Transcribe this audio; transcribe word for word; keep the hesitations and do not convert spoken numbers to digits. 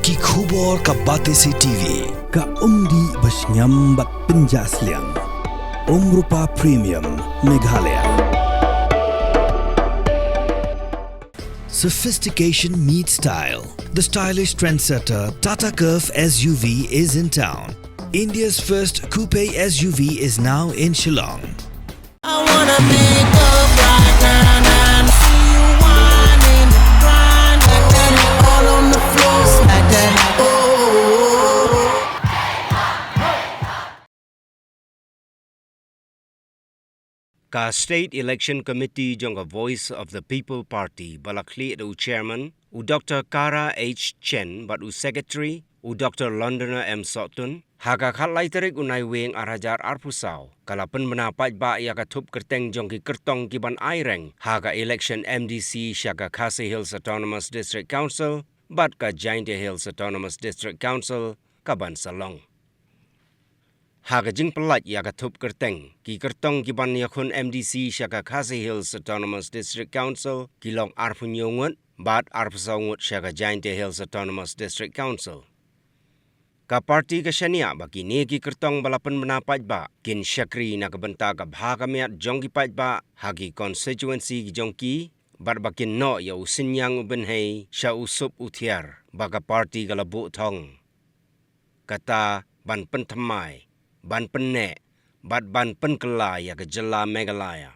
Ki khubor ka Batesi T V. Ka umdih ba shngiam bad pynjah sliang. Umrupa Premium Meghalaya. Sophistication meets style. The stylish trendsetter Tata Curvv S U V is in town. India's first coupe S U V is now in Shillong. I wanna pick up right now and see you whining, grinding, all on the floor, smack that. Oh. Ka State Election Committee jong ka Voice of the People Party ba la khlieh da u Chairman, u Doctor Kara H Chen bad u Secretary, u Doctor Londoner M Sohtun, ha ka khatlai tarik u Naiwieng arhajar arphew saw, ka la pynbna paidbah ïa ka thup kyrteng jong ki kyrtong ki ban aireng ha ka election M D C sha ka Khasi Hills Autonomous District Council bad ka Jaintia Hills Autonomous District Council ka ban sa long. Ha ka jingpyllait ïa ka thup kyrteng, ki kyrtong ki ban ïakhun M D C sha ka Khasi Hills Autonomous District Council ki long arphew hynñiew ngut bad arphew saw ngut sha ka Jaintia Hills Autonomous District Council. Ka party ka shaniah ba kine ki kyrtong ba la pynbna paidbah kin shakri na ka bynta ka bha ka miat jong ki paidbah ha ki constituency ki jong ki, bad ba kin noh ïa u synñiang u bynhei sha u sup u thiar ba ka party ka la buh thong. Kata ban pynthymmai, ban pynneh bad ban pynkylla ïa ka jylla Meghalaya